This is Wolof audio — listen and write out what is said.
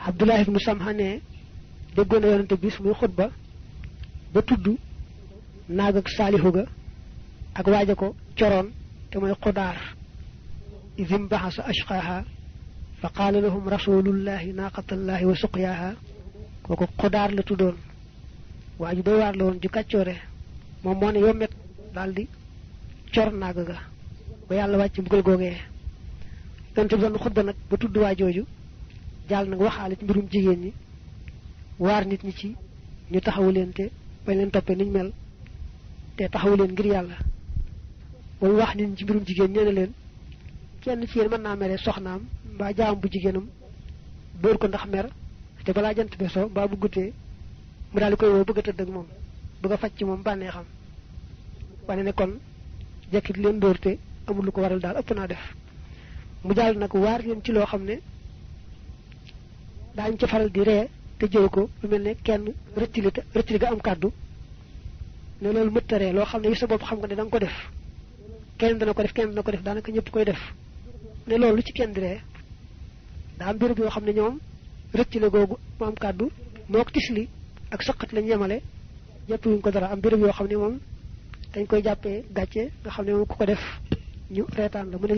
Abdullah ibnu Samha ne déggoon na yonante bis muy xutba ba tudd naag ak saalihu ga ak waaja ko coroon te mooy xudaar idim baxasa ashqaaha fa qaala lahum rasulullahi naaqatallahi wa suqyaaha kooku xudaar la tuddoon waa ju doy waar la woon ju kàccoore moom moo ne yommet daal di cor naag ga ba yàlla wàcc mbugal googee yonante bi doon xutba nag ba tudd waa jooju jàll nag waxaale ci mbirum jigéen ñi waar nit ñi ci ñu taxawu leen te bañ leen toppee niñ mel te taxawu leen ngir yàlla mooy wax nit ñi ci mbirum jigéen ñee ne leen kenn ci yéen mën naa mere soxnaam mbaa jaam bu jigéenam dóor ko ndax mer te balaa jant be so mbaa bu guddee mu daal di koy woo bëgg a tëdd ak moom bëgg a faj ci moom bànnee xam wane ne kon jekkit leen dóor te amul lu ko waral daal ëpp naa def mu jàll nag waar leen ci loo xam ne daañu ci faral di ree te jël ko lu mel ne kenn rëccili ga am kàddu ne loolu mëtta ree loo xam ne yu sa bopp xam nga ne da nga ko def kenn dana ko def daanaka ñëpp koy def ne loolu lu ci kenn di ree daa am béréb yoo xam ne ñoom rëccile googu mu am kàddu mook tisli ak saqat lañ yemale jàppuñ ko dara am béréb yoo xam ne moom dañ koy jàppee gàcce nga xam ne moom ku ko def ñu reetaan la mu ne